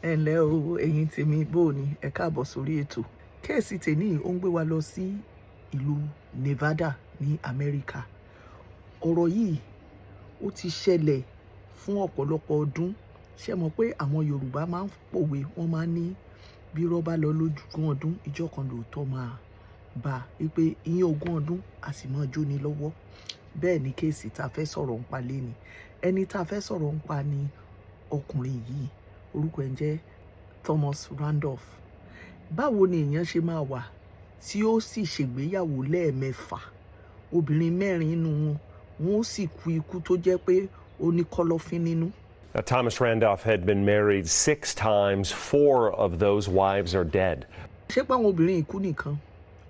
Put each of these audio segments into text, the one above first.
Ẹ ǹlẹ́ o, ẹ̀yin tèmi, bó o ní? Ẹ káàbọ̀ sórí ètò. Case tèmi, ó ń gbé wa lọ sí ìlú Nevada ní Amẹ́ríkà. Ọ̀rọ̀ yìí, ó ti ṣẹlẹ̀ fún ọ̀pọ̀lọpọ̀ ọdún. Ṣé mọ̀ pé àwọn Yorùbá máa ń pòwe, wọ́n máa ń ní bí irọ́ bá lọ lógún ọdún, ìjọ kan lóòótọ́ máa bá, wípé ìyẹn ogún ọdún a sì máa jóni lọ́wọ́. Bẹ́ẹ̀ ni case tá a fẹ́ sọ̀rọ̀ ń pa léni. Ẹni tá a fẹ́ sọ̀rọ̀ ń pa ni ọkùnrin yìí, orúkọ ẹ̀ ń jẹ́ Thomas Randolph. Báwo ni èèyàn ṣe máa wà tí ó sì ṣègbéyàwó lẹ́ẹ̀mẹ́fà, obìnrin mẹ́rin nínú wọn, wọn ó sì kú ikú tó jẹ́ pé ó ní kọ́lọ́fín nínú? Now, Thomas Randolph had been married six times. Four of those wives are dead. Ṣé pé àwọn obìnrin ikú nìkan,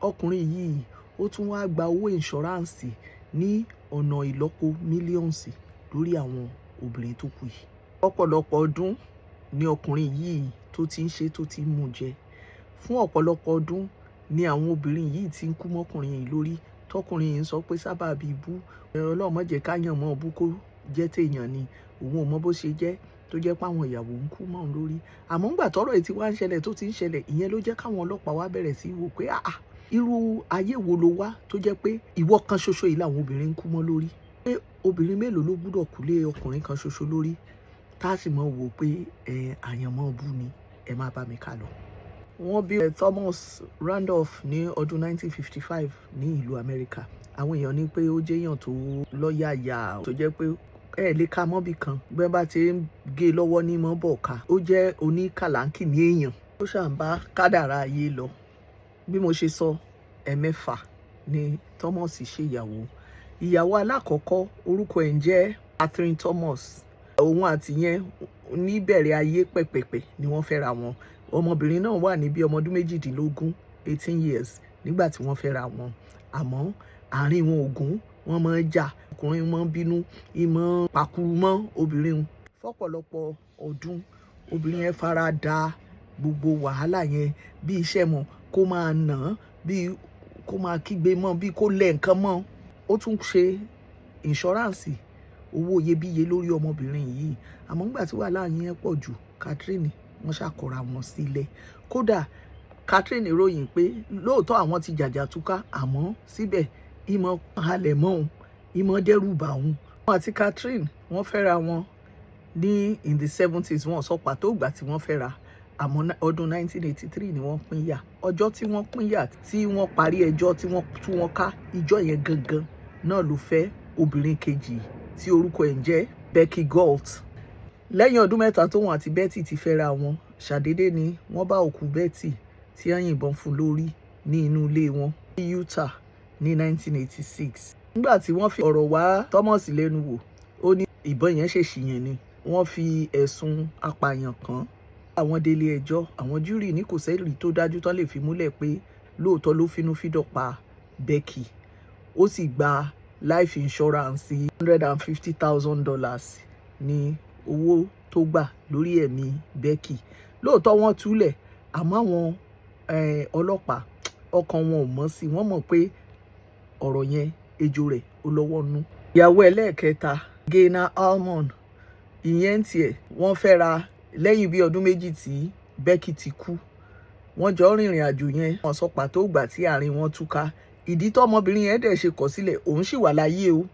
ọkùnrin yìí, ó tún wá gba owó insurance ní ọ̀nà ìlọ́po millions lórí àwọn obìnrin tó kù yìí. Ọ̀pọ̀lọpọ̀ ọdún ni ọkùnrin yìí tó ti ń ṣe, tó ti ń mú jẹ. Fún ọ̀pọ̀lọpọ̀ ọdún ni àwọn obìnrin yìí ti ń kú mọ́kùnrin yìí lórí, tọkùnrin yìí ń sọ pé sábàbí ibú, Ọlọ́run má jẹ́ ká yàn mọ́ ọbú kó jẹ́ téèyàn ni, òun ò mọ bó ṣe jẹ́ tó jẹ́ pé àwọn ìyàwó ń kú mọ́ òun lórí. Àmọ́ ńgbà tọ́rọ̀ yìí ti wá ń ṣẹlẹ̀, tó ti ń ṣẹlẹ̀, ìyẹn ló jẹ́ káwọn ọlọ́pàá wá bẹ̀rẹ̀ sí í wò pé, ah, irú ayé wo ló wá tó jẹ́ pé ìwọ kan ṣoṣo yìí làwọn obìnrin ń kú mọ́ lórí? Pé obìnrin mélòó ló gbúdọ̀ kú lé ọkùnrin kan ṣoṣo lórí, tá a sì mọ̀ wò pé ẹ àyànmọ́ bú ni? Ẹ má bá mi ká lọ. Wọ́n bí Thomas Randolph ní ọdún 1955 ní ìlú Amẹ́ríkà. Àwọn èèyàn ní pé ó jẹ́yàn tó lọ́yàyà, tó jẹ́ pé ẹ lè ka mọ́bì kan, bẹ́ẹ̀ bá ti ń gé e lọ́wọ́ ní mọ́ bọ̀ ká. Ó jẹ́ oníkàlánkì ní èèyàn, ó ṣàǹbá kádàrá ayé lọ. Bí mo ṣe sọ, ẹ̀mẹ́fà ni Thomas ṣèyàwó. Ìyàwó alákọ̀ọ́kọ́, orúkọ ẹ̀ ń jẹ́ Catherine Thomas. Òun àti yẹn, níbẹ̀rẹ̀ ayé pẹ̀pẹ̀pẹ̀ ni wọ́n fẹ́ra wọn. Ọmọbìnrin náà wà ní bí ọmọ ọdún 18, 18 years, nígbà tí wọ́n fẹ́ra wọn. Àmọ́ àárín wọn ò gún, wọ́n máa ń jà. Ọkùnrin máa ń bínú, ìmọ̀ pàkúrú mọ́ obìnrin. Fọ́pọ̀lọpọ̀ ọdún, obìnrin yẹn fara da gbogbo wàhálà yẹn, bí iṣẹ́ mọ̀ kó máa nà án, bí kó máa kígbe mọ́, bí kó lẹ̀ nǹkan mọ́. Ó tún ṣe insurance owó iyebíye lórí ọmọbìnrin yìí. Àmọ́ nígbà tí wàhálà yẹn pọ̀ jù, Catherine, wọ́n ṣàkọra wọn sílẹ̀. Kódà Catherine ròyìn pé lóòótọ́ àwọn ti jàjà túká, àmọ́ síbẹ̀ ìmọ̀ halẹ̀ mọ́ òun, ìmọ̀ dẹ́rù bà òun. Wọ́n àti Catherine, wọ́n fẹ́ra wọn ní in the 70s. Wọ́n sọ pàtó ìgbà tí wọ́n fẹ́ra, àmọ́ ọdún 1983 ni wọ́n pín yà. Ọjọ́ tí wọ́n pín yà, tí wọ́n parí ẹjọ́, tí wọ́n tú wọn ká, ìjọ yẹn gangan náà ló fẹ́ obìnrin kejì tí orúkọ ẹ̀ ń jẹ́ Becky Galt. Lẹ́yìn ọdún 3 tóun àti Betty ti fẹ́ra wọn, ṣàdédé ni wọ́n bá òkú Betty tí wọ́n yìnbọn fún lórí ní inú ilé wọn ní Utah ní 1986. Nígbà tí wọ́n fi ọ̀rọ̀ wá Thomas lẹ́nu wò, ó ní ìbọn yẹn ṣèṣì yẹn ni. Wọ́n fi ẹ̀sùn apààyàn kàn. Àwọn délé ẹjọ́, àwọn jury ní kò sẹ́rìí tó dájú tán lè fi múlẹ̀ pé lóòótọ́ ló fínúfíndọ̀ pa Becky. Ó sì gba life insurance $150,000 ní owó tó gbà lórí ẹ̀mí Becky. Lóòótọ́ wọ́n túlẹ̀, àmọ́ àwọn ọlọ́pàá, ọkàn wọn ò mọ́ sí. Wọ́n mọ̀ pé ọ̀rọ̀ yẹn, ejò rẹ̀ ó lọ́wọ́ nú. Ìyàwó ẹlẹ́ẹ̀kẹta, Gaynor Almond, ìyẹn ń tiẹ̀, wọ́n fẹ́ra lẹ́yìn bí ọdún 2 tí Becky ti kú. Wọ́n jọ rìnrìn àjò yẹn. Wọ́n sọ pàtó ìgbà tí àárín wọn túká. Ìdí tọ́mọbìnrin yẹn dẹ̀ ṣe kọ̀ sílẹ̀, òun sì wà láyé o.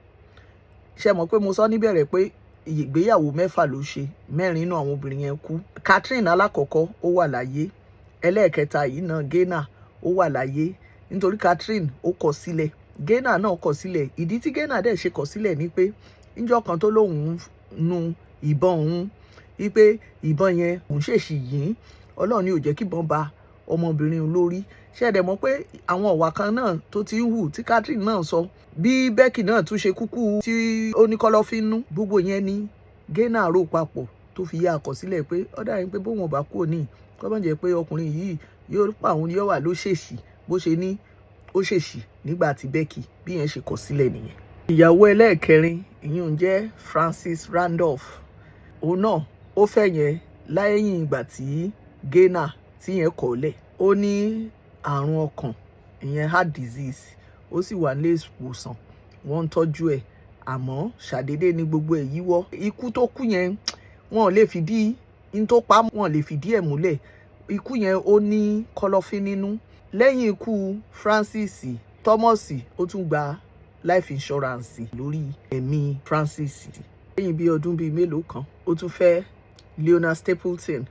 Ṣe mọ̀ pé mo sọ níbẹ̀rẹ̀ pé ìgbéyàwó mẹ́fà ló ṣe, mẹ́rin nínú àwọn obìnrin yẹn kú. Catherine alákọ̀ọ́kọ́, ó wà láyé. Ẹlẹ́ẹ̀kẹta yìí náà, Gaynor, ó wà láyé. Nítorí Catherine, ó kọ̀ sílẹ̀, Gaynor náà kọ̀ sílẹ̀. Ìdí tí Gaynor dẹ̀ ṣe kọ̀ sílẹ̀ ni pé níjọ́ kan tó lóun nu ìbọn òun, wípé ìbọn yẹn, òun ṣèṣì yìn, Ọlọ́run ni ò jẹ́ kí ìbọn ba ọmọbìnrin lórí. Ṣé ẹ dẹ̀ mọ̀ pé àwọn ọ̀wà kan náà tó ti ń hù tí Catherine náà sọ, bí Becky náà tún ṣe kúkú tí ó ní kọ́lọ́fín nú, gbogbo yẹn ni Gaynor rò papọ̀ tó fi yá àkọsílẹ̀ pé ó dàbí pé bóun ò bá kúrò ní kọ́mọ̀ jẹ́ pé ọkùnrin yìí yóò pa òun, yóò wà ló ṣèṣì bó ṣe ní ó ṣèṣì nígbà tí Becky, bí yẹn ṣe kọ̀ sílẹ̀ nìyẹn. Ìyàwó ẹlẹ́ẹ̀kẹrin, ìyún jẹ́ Francis Randolph. Òun náà, ó fẹ́ yẹn lẹ́yìn ìgbà tí Gaynor tí yẹn kọ̀ lẹ̀. Ó ní àrùn ọkàn, ìyẹn heart disease, ó sì wà nílé ìwòsàn, wọ́n ń tọ́jú ẹ̀. Àmọ́ ṣàdédé ní gbogbo ẹ̀ yíwọ́. Ikú tó kú yẹn, wọn ò lè fi dí N tó pa wọn lè fìdí ẹ̀ múlẹ̀. Ikú yẹn, ó ní kọ̀lọ̀fín nínú. Lẹ́yìn ikú Francis, Thomas ó tún gba life insurance lórí ẹ̀mí Francis. Lẹ́yìn bíi ọdún bíi mélòó kan, ó tún fẹ́ Leona Stapleton,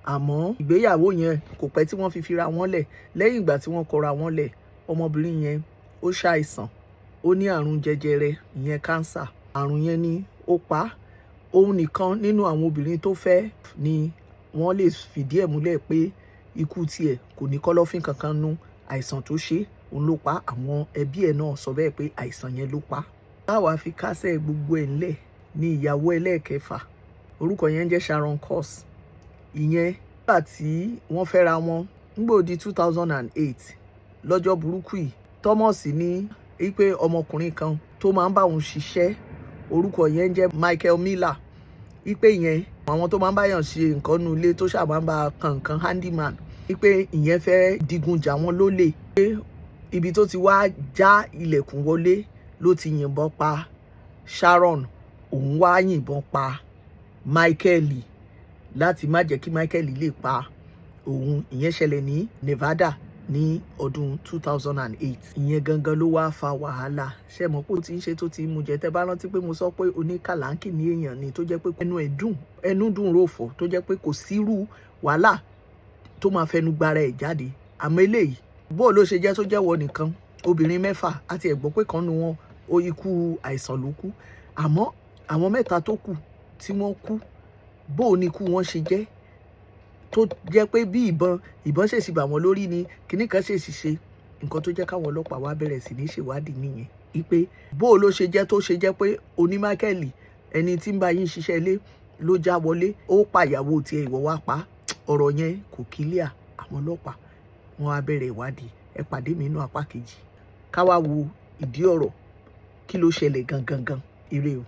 àmọ́ ìgbéyàwó yẹn kò pẹ́ tí wọ́n fi fira wọn lẹ̀. Lẹ́yìn ìgbà tí wọ́n kọra wọn lẹ̀, ọmọbìnrin yẹn ó ṣàìsàn, ó ní àrùn jẹjẹrẹ, ìyẹn cancer. Àrùn yẹn ni ó pa á. Òun nìkan nínú àwọn obìnrin tó fẹ́ ni wọ́n lè fìdí ẹ̀ múlẹ̀ pé ikú tiẹ̀ kò ní kọ́lọ́fín kankan nú. Àìsàn tó ṣe òun ló pa. Àwọn ẹbí ẹ̀ náà sọ bẹ́ẹ̀ pé àìsàn yẹn ló pa. Táwa fi kásẹ̀ gbogbo ẹ̀ ńlẹ̀ ní ìyàwó ẹlẹ́ẹ̀kẹfà, orúkọ yẹn ń jẹ́ Sharon Cox. Ìyẹn, nígbà tí wọ́n fẹ́ra wọn nígbò di 2008, lọ́jọ́ burúkú yìí, Thomas ní wípé ọmọkùnrin kan tó máa ń bá òun ṣiṣẹ́, orúkọ yẹn ń jẹ́ Michael Miller, wípé yẹn, àwọn tó máa ń báyàn ṣe nǹkan nu ilé, tó ṣáà máa ń bá kan nǹkan, handyman, wípé ìyẹn fẹ́ digun jà wọ́n lólè, pé ibi tó ti wá já ilẹ̀kùn wọlé ló ti yìnbọn pa Sharon. Òun wá yìnbọn pa Michael láti má jẹ́ kí Michael lè pa òun. Ìyẹn ṣẹlẹ̀ ní Nevada ní ọdún 2008. Ìyẹn gangan ló wáá fa wàhálà. Ṣe mọ̀ pé ó ti ń ṣe tó ti ń mu jẹ? Tẹ́ bá rántí pé mo sọ pé oníkàláńkì ní èèyàn ni, tó jẹ́ pé ẹnu ẹ̀ dùn, ẹnu dùn ròfò, tó jẹ́ pé kò sírú wàhálà tó máa fẹnu gbára ẹ̀ jáde. Àmọ́ eléyìí, bó ló ṣe jẹ́ tó jẹ́wọ́ nìkan, obìnrin mẹ́fà àti ẹ̀gbọ́n pé kan nu wọn ó ikú àìsàn ló kú, àmọ́ àwọn mẹ́ta tó kù tí wọ́n kú, bó ní ikú wọn ṣe jẹ́ tó jẹ́ pé bí ìbọn ṣèṣì bà wọ́n lórí ni kinní kan ṣèṣì ṣe nǹkan tó jẹ́ káwọn ọlọ́pàá wá bẹ̀rẹ̀ sí ní ṣèwádìí nìyẹn, wípé bó ló ṣe jẹ́ tó ṣe jẹ́ pé oní Michael, ẹni tí ń bá yín ṣiṣẹ́ ilé, ló já wọlé, ó pa ìyàwó tiẹ̀, ìwọ wá pa? Ọ̀rọ̀ yẹn kò clear. Àwọn ọlọ́pàá, wọn á bẹ̀rẹ̀ ìwádìí. Ẹ pàdé mi nínú apá kejì, ká wá wo ìdí ọ̀rọ̀, kí ló ṣẹlẹ̀ gangan gan. Ire o.